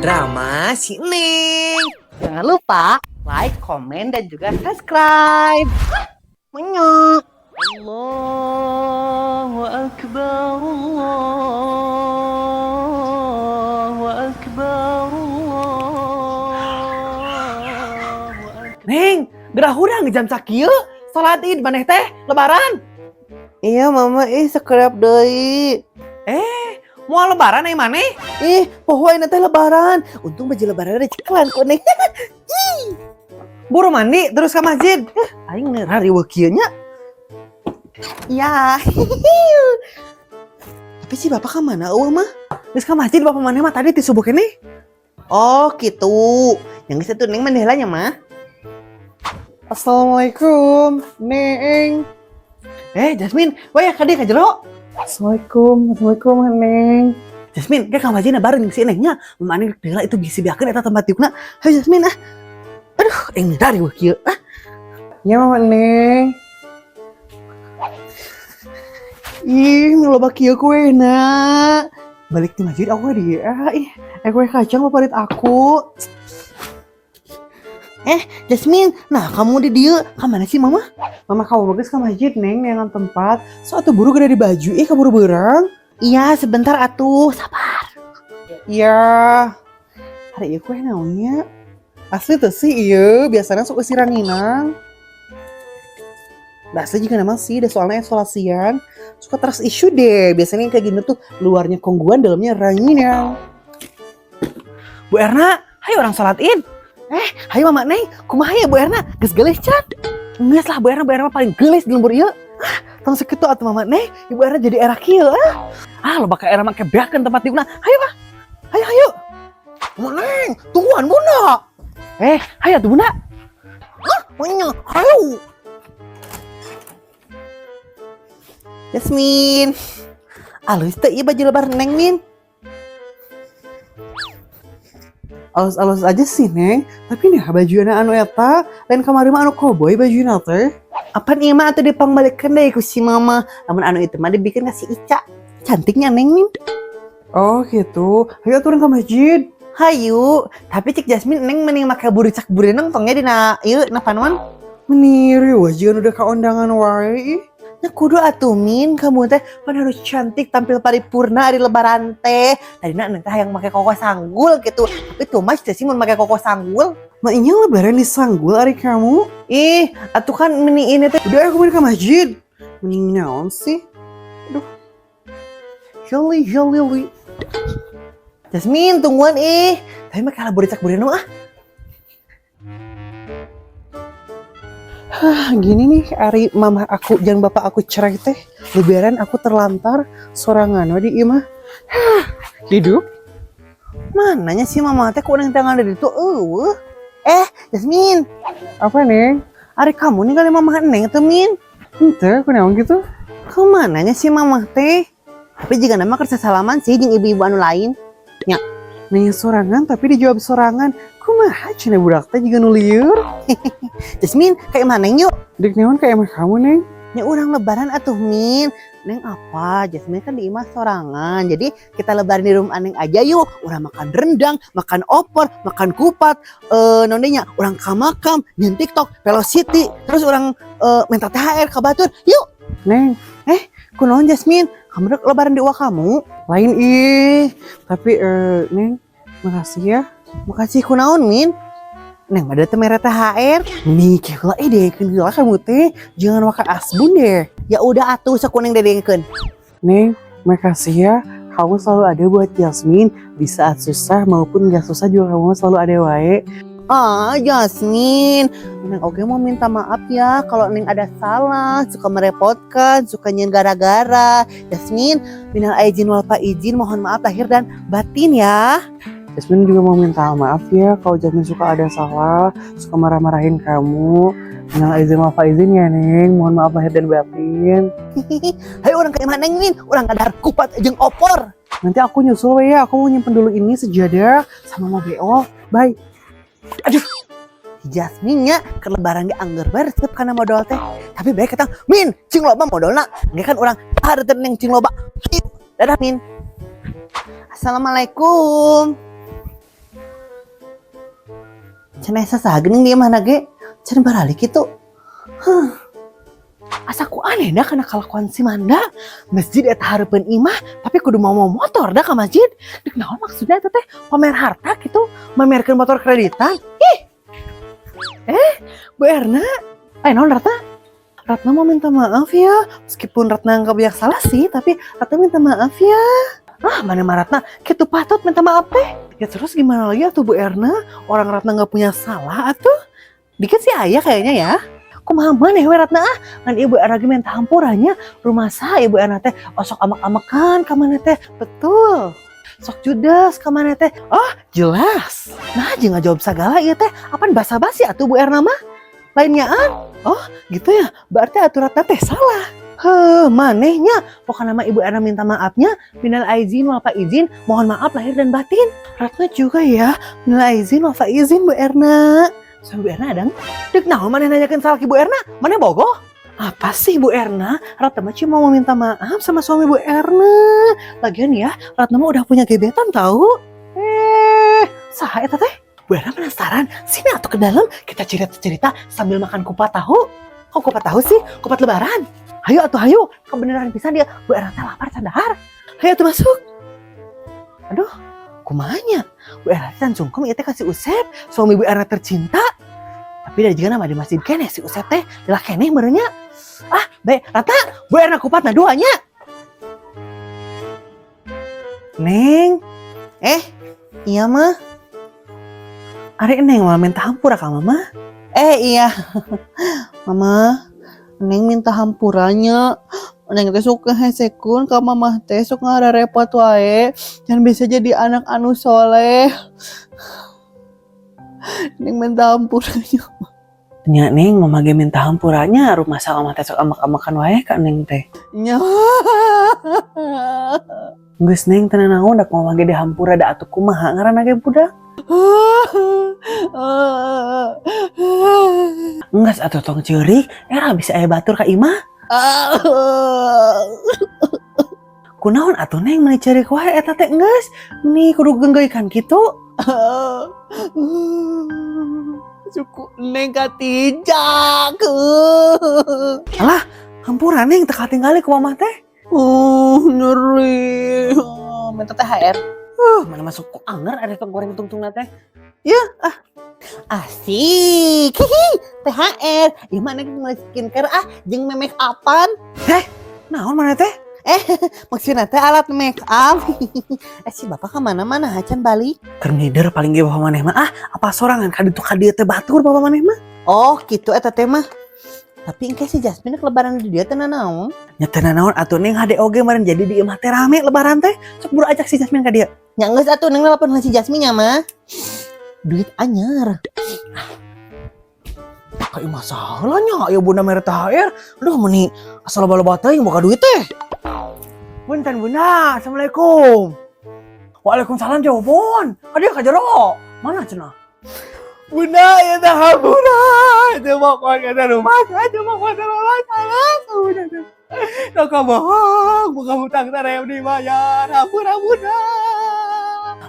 Drama si Neng. Jangan lupa like, komen, dan juga subscribe. Menyok. Allahu Akbar, Allahu Akbar, Allahu Akbar. Neng, gerah hurang jam sakieu salat Id maneh teh lebaran. Iya, Mama, ih, sakedap deui. Eh, mau lebaran ai maneh? Ih, poho teh lebaran. Untung baju lebaran ada cekelan ku Neng. Buru mandi terus ke masjid. Eh, aing riweuh kieu nya. Ya. Tapi si bapak ke mana euweuh mah? Geus ke masjid bapak maneh mah tadi ti subuh keneh. Oh, gitu. Yang geus atuh, Neng, mandi heula nya, Mah. Assalamualaikum, Neng. Eh, Jasmine, wah ya kadi ka jero. Assalamualaikum, assalamualaikum, Neng. Jasmine, kayak ka masjidna bareng jeung si Nengnya. Mama Neng heula itu bisi beakeun eta tempat tiukna. Hayu, Jasmine, ah. Aduh, aing riweuh kieu ah. Ya, Mama Neng. Ih, loba kieu kuena. Balik di masjid aku dia. Ih, kue kacang favorit aku. Eh, Jasmine, nah kamu di dieu, ka mana sih Mama? Mama kamu bagus ke masjid, Neng, neangan tempat. So atuh buru gede di baju, ih, kaburu berang. Iya, sebentar atuh, sabar. Iya. Hari ieu kue naonnya? Asli tuh sih iya, biasanya sok eusi ranginang. Nah, asli juga nama sih, dah soalnya isolasian. Suka trust issue deh. Biasanya yang kayak gini tuh luarnya Khong Guan, dalamnya ranginang. Bu Erna, hayu urang sholat Id. Eh, hayu Mama Neng, kumaha ya Bu Erna? Geus geulis can? Geus lah Bu Erna, Bu Erna mah paling geulis di lembur ieu. Ah, tong sakitu atuh, Mama Neng, Ibu Erna jadi era kieu ah. Ah, loba ka era make beakeun tempat diuna. Hayu ah. Hayu hayu. Mama Neng, tungguan Bunda. Eh, hayu atuh, Bunda. Ah, punya, hayu. Jasmine. Alus teh ieu baju lebaran Neng, Min? Alus-alus aja sih, Neng. Tapi nih baju anu eta, lain kamari mah anu koboi baju teh. Apaan ieu mah atuh dipangbalikeun deui ku si Mama. Lamun anu itu mah dibikin ka si Ica. Cantiknya Neng, Min. Oh gitu. Hayu atuh urang ke masjid. Hayu, tapi cek Jasmine Neng mending make buricak burineng tongnya dina ieu na panuan. Meni riweuh jiga udah ka undangan wae ih. Nah, kudu atuh, Min, kamu teh pan harus cantik tampil paripurna hari lebaran teh. Tadi Neng teh yang make koko sanggul gitu. Tapi too much teh sih mun make koko sanggul. Ma inya lebaran disanggul ari kamu? Ih, atuh kan meni ini teh. Udah, aku mau ke masjid. Mending naon sih? Aduh. Jolly jolly li. Jasmine, tungguan ih. Tapi make lah buricak burineng ah. Hah, gini nih ari mama aku jangan bapak aku cerai teh. Lebaran aku terlantar sorangan we di imah. Hah, hidup. Mananya sih Mama teh, ku Neng tangan dari itu euweuh. Eh, Jasmine, Apa nih? ari kamu nih kali Mama Neng teh, Min? Ente, aku naon gitu? Kemananya sih Mama teh? Tapi jika nama kerja salaman sih jeung ibu-ibu anu lain. Nanya sorangan tapi dijawab sorangan. Kumaha cenah budak teh jiga nu lieur? Jasmine, kayak mana yuk? Dek naon ka imah kamu, Neng? Ya urang lebaran atuh, Min. Neng apa? Jasmine kan di imah sorangan. Jadi kita lebaran di rumah Neng aja yuk. Urang makan rendang, makan opor, makan kupat. Eh, nondenya urang ka makam, nyen TikTok, Velocity. Terus urang minta THR ka batur. Yuk. Neng, Eh, kunaon, Jasmine? Kamu rek lebaran di uwa kamu? Lain ih. Tapi Neng, makasih ya. Makasih kunaon, Min? Neng mah teu mere THR. Nih, kayak eh deh, heula kamu teh. Jangan waka asbun deh. Ya udah atuh, sok ku Neng dedengkeun. Neng, makasih ya. Kamu selalu ada buat Jasmine di saat susah maupun gak susah juga kamu selalu ada wae. Ah, Jasmine. Neng oke mau minta maaf ya kalau Neng ada salah, suka merepotkan, suka nyen gara-gara. Jasmine, minal aizin wal faizin, mohon maaf lahir dan batin ya. Jasmine juga mau minta maaf ya kalau Jasmine suka ada salah, suka marah-marahin kamu. Minal aizin wal faizin ya, Neng, mohon maaf lahir dan batin. Hayu urang ka imah Neng, Min, urang ngadahar kupat jeung opor. Nanti aku nyusul ya, aku mau nyimpen dulu ini sejadah sama mau beol. Bye. Aduh, si Jasmine nya ke lebaran ge angger bae resep kana modal teh. Tapi baik kata, Min, cing loba modalna. Nggak kan urang dahar teh Neng cing loba. Dadah, Min. Assalamualaikum. Cenah saha geuning di imahna ge? Can baralik kitu. Huh. Asa ku aneh dah kana kalakuan si Manda. Masjid eta hareupeun imah, tapi kudu mawa motor dah ka masjid. Dek naon maksudnya eta teh? Pamer harta gitu, mamerkeun motor kreditan. Ih. Eh, Bu Erna. Eh, naon, Ratna? Ratna mau minta maaf ya. Meskipun Ratna nggak banyak salah sih, tapi Ratna minta maaf ya. Ah, maneh mah, Ratna, gitu patut minta maaf teh. Ya terus gimana lagi atuh, Bu Erna? Orang Ratna nggak punya salah atuh. Dikit sih aya kayaknya ya. Kumaha maneh we, Ratna, ah? Ngan Ibu Erna ge minta hampurannya. Rumasa Ibu Erna teh osok amek-amekan ka maneh teh. Betul. Sok judes ka maneh teh. Oh, jelas. Nah, jeung ngajawab sagala ieu teh. Apan basa-basi atuh Bu Erna mah? Lainnya an? Oh, gitu ya. Berarti atuh Ratna teh salah. Heh, manehnya. Pokoknya mah Ibu Erna minta maafnya. Minal aizin wal faizin. Mohon maaf lahir dan batin. Ratna juga ya. Minal aizin wal faizin, Bu Erna. Sama Bu Erna ada nggak? Dek naon maneh nanyakeun salah Ibu Erna? Maneh bogoh? Apa sih, Bu Erna? Ratna mah cuma mau minta maaf sama suami Bu Erna. Lagian ya, Ratna mah udah punya gebetan tahu. Eh, saha eta teh? Bu Erna penasaran. Sini atau ke dalam kita cerita-cerita sambil makan kupat tahu. Kok kupat tahu sih? Kupat Lebaran. Hayu atuh hayu. Kebenaran pisan dia. Bu Erna teh lapar can dahar. Hayu atuh masuk. Aduh, kumaha nya? Bu Erna teh sungkem ieu teh ka si Usep, suami Bu Erna tercinta. Tapi dari juga nama di masjid keneh si Usep teh, lila keneh meureun nya. Ah, baik, Ratna, Bu Erna kupatna duanya. Neng, Eh, iya, Mah. Ari Neng mau minta hampura ka Mama. Eh, iya. Mama, Neng minta hampurannya. Neng teh suka hesekeun ka Mama teh, sok ngararepot wae. Jangan bisa jadi anak anu soleh. Neng minta hampurannya. Nya, Neng, Mama ge minta hampurannya, rumasa Mama teh sok amek-amekan wae ka Neng teh. Nya. Geus, Neng, teu naon da Mama ge dihampura da atuh kumaha ngaranna ge budak. Enggeus atuh, tong ceurik, era bisa aya batur ka imah. Kunaon atuh, Neng, meuni ceurik wae eta teh, geus? Meni kudu genggeuikan kitu. Suku Neng katinjak. Alah, hampura, Neng, teu katinggali ku Mama teh. Nyeri. Oh, minta THR. Maneh mah sok anger ada tong goreng tungtung teh. Asik. Hihi, THR. Ieu mah Neng mulai skincare ah, jeung make upan. Naon maneh teh? Maksudnya teh alat make up. Eh, si bapak kemana mana can balik? Keur ngider paling ge bapak maneh mah ah, apa sorangan ka ditu ka dieu teh batur bapak maneh mah. Oh, gitu eta teh mah. Tapi engke si Jasmine ke Lebaran di dieu teh naon? Nya teu naon atuh, Neng, hade oge meureun jadi di imah teh rame Lebaran teh. Sok buru ajak si Jasmine ka dieu. Nya geus atuh, Neng nelpon si Jasmine nya mah. Duit anyar. Ka imah salah nya aya Bunda mere THR. Aduh, meuni asal loba-loba teuing boga duit teh. Punten, Bunda, assalamualaikum. Waalaikumsalam, Jawabon. Ka dieu ka jero. Mana cenah? Bunda ya teh hampura. Coba kau kata rumah, coba kau rumah salah. Bunda teh. Toko bohong, buka hutang teh yang dibayar. Hampura, Bunda.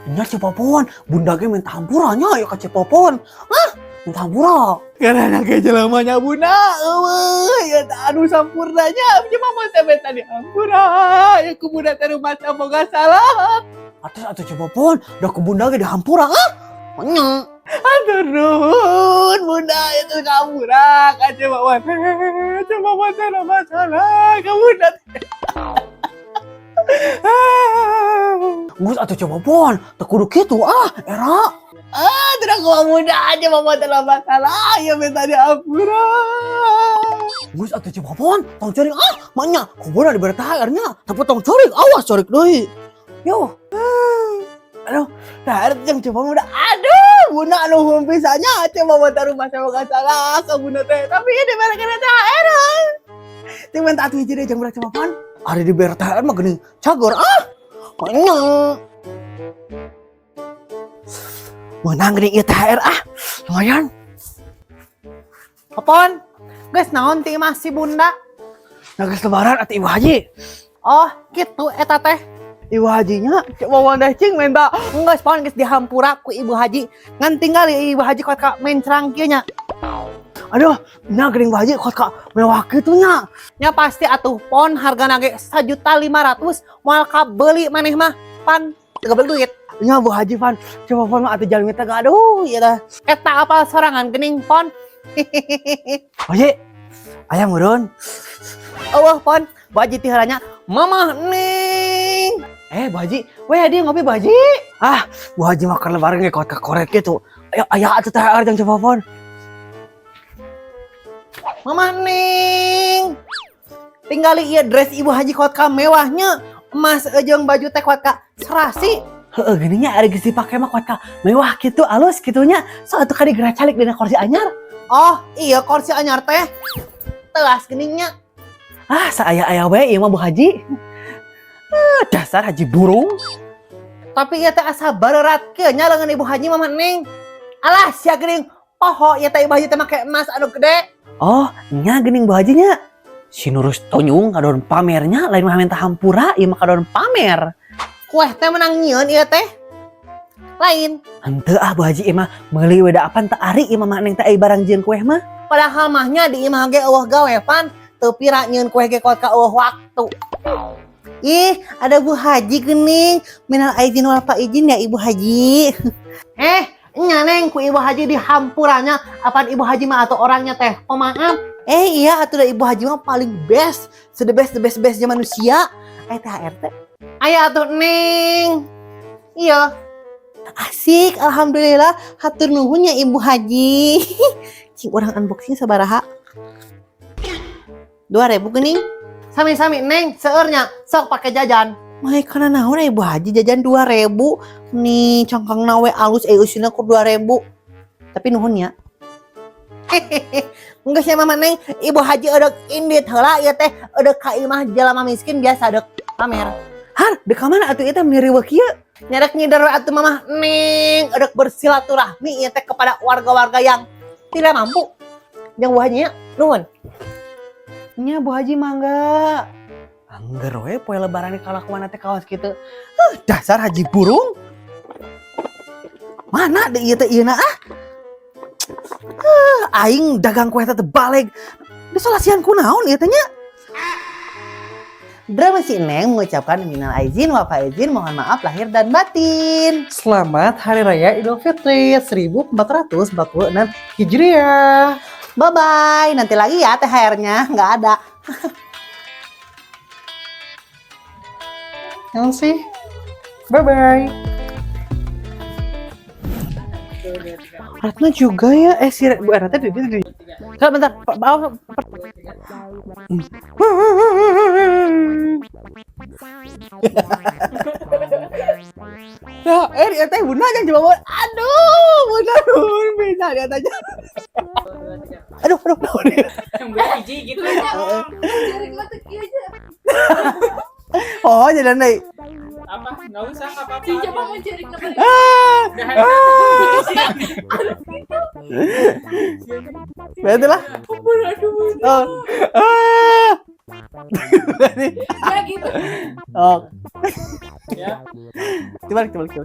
Nya Ceu Popon, Bunda ge minta hampura nya ya ka Ceu Popon. Hah? Minta hampura. Karena ke jelemanya Bunda, eueuh ya teh anu sampurnanya, cuma mau teh minta dihampura. Ya ku Bunda teh rumah teh boga salah. Atos atuh, Ceu Popon, da ku Bunda ge dihampura ah. Nya. Hatur nuhun, Bunda itu hampura ka Ceu teh. Ceu teh rumah salah ka Bunda teh. Geus atuh, Ceu Popon, teu kudu kitu ah, era. Ah, tidak gua muda aja mama telah masalah ya minta diampura. Geus atuh, Ceu Popon, tong ceurik ah, manya ku Bunda dibere THR nya, tapi tong ceurik, awas ceurik deui. Yo. Aduh, THR yang coba muda. Aduh, Bunda nuhun pisannya coba mama taruh masa bukan salah ke Bunda teh. Tapi ini dibere kena THR. Ting minta atuh hiji deui jeung budak Ceu Popon. Ari dibere THR mah geuning cageur ah. Manya. Meunang geuning ieu THR ah. Lumayan. Popon, geus naon ti imah si Bunda? Nah, geus Lebaran atuh, Ibu Haji. Oh, gitu eta teh. Ibu Hajinya, coba wadah cing minta. Enggak, pon geus dihampura ku Ibu Haji. Ngan tinggal Ibu Haji kuat ka mencrang kieu nya. Aduh, nya geuning Bu Haji kuat ka mewah kitu nya. Nya pasti atuh pon hargana ge 1.500.000 moal kabeli maneh mah pan teu gabel duit. Nya Bu Haji pan, coba pon mah atuh jalmi teh aduh, ieu teh. Eta apal sorangan geuning pon. Bu Haji, aya meureun. Eueuh pon, Bu Haji ti heula nya Mamah Neng. Eh, Bu Haji, weh dia ngopi Bu Haji. Ah, Bu Haji makan lebaran ge kuat ka koret gitu. Ayo, aya atuh THR jang coba pon. Mamah Neng. Tinggali ieu dress Ibu Haji kuat ka mewahnya. Emas jeung baju teh kuat ka serasi. Heeh, geuning nya ari geus dipake mah kuat ka mewah gitu, alus kitu nya. So atuh ka digeracalik dina kursi anyar. Oh, iya kursi anyar teh. Telas geuning nya. Ah, saaya-aya we ieu mah Bu Haji. Ah, dasar haji burung. Tapi ieu teh asa barerat kieu nya leungeun Ibu Haji Mama Neng. Alah sia geuning poho ieu teh Ibu Haji teh make emas anu gede. Oh, nya geuning Bu Haji nya. Si nurus tonyung kadon pamernya lain mah minta hampura, ieu mah kadon pamer. Kue teh menang nyieun ieu teh. Lain. Henteu ah Bu Haji ieu mah meuli we da apan teu ari ieu mah Neng teh ai barang jieun kue mah. Padahal mah nya di imah ge eueuh gawe pan teu pira nyieun kue ge kuat ka eueuh waktu. Ih, ada Bu Haji geuning. Minal aizin wal faizin ya Ibu Haji. Eh, nya Neng ku Ibu Haji dihampuranya apan Ibu Haji mah atau orangnya teh pemaaf. Eh iya atuh da Ibu Haji mah paling best, the best the best bestnya manusia. Eh THR teh. Aya atuh Neng. Iya. Asik, alhamdulillah. Hatur nuhun ya Ibu Haji. Cing urang unboxing sabaraha? 2.000 geuning. Sami-sami Neng, seueurnya sok pake jajan. Mai kana naon Ibu Haji jajan 2.000. Nih cangkang we alus eusina ku 2.000. Tapi nuhun ya. Enggak sih Mama Neng, Ibu Haji eureuk indit heula ieu teh eureuk ka imah jalma miskin biasa deuk pamer. Har, dek ka mana atuh ieu teh meni riweuh kieu? Nyarek ngider we atuh Mamah Neng, eureuk bersilaturahmi ieu teh kepada warga-warga yang tidak mampu. Yang Bu Haji nya, nuhun. Nya Bu Haji mangga. Angger we poe lebaran kalakuan teh kawas kitu. Dasar haji burung. Mana deui ieu teh ieu ah? Aing dagang kue teh balik. Disolasian ku naon ieu teh nya? Drama si Neng mengucapkan minal aizin wal faizin, mohon maaf lahir dan batin. Selamat Hari Raya Idul Fitri 1446 Hijriah. Bye bye, nanti lagi ya THR-nya nggak ada. Yang sih. Bye bye. Ratna juga ya, si Bu Erna teh di Bentar, bentar. Maaf. Nah, dia teh bunda jangan coba. Aduh, bunda bisa dia tanya. Aduh, aduh, aduh. Yang beli hiji gitu. Oh, jadi naik. Apa? Nggak usah, nggak apa-apa. Coba mau cari nomor. Berarti lah. Aduh, Oh. Ah. ya gitu. Oh. Ya. Coba, coba, coba.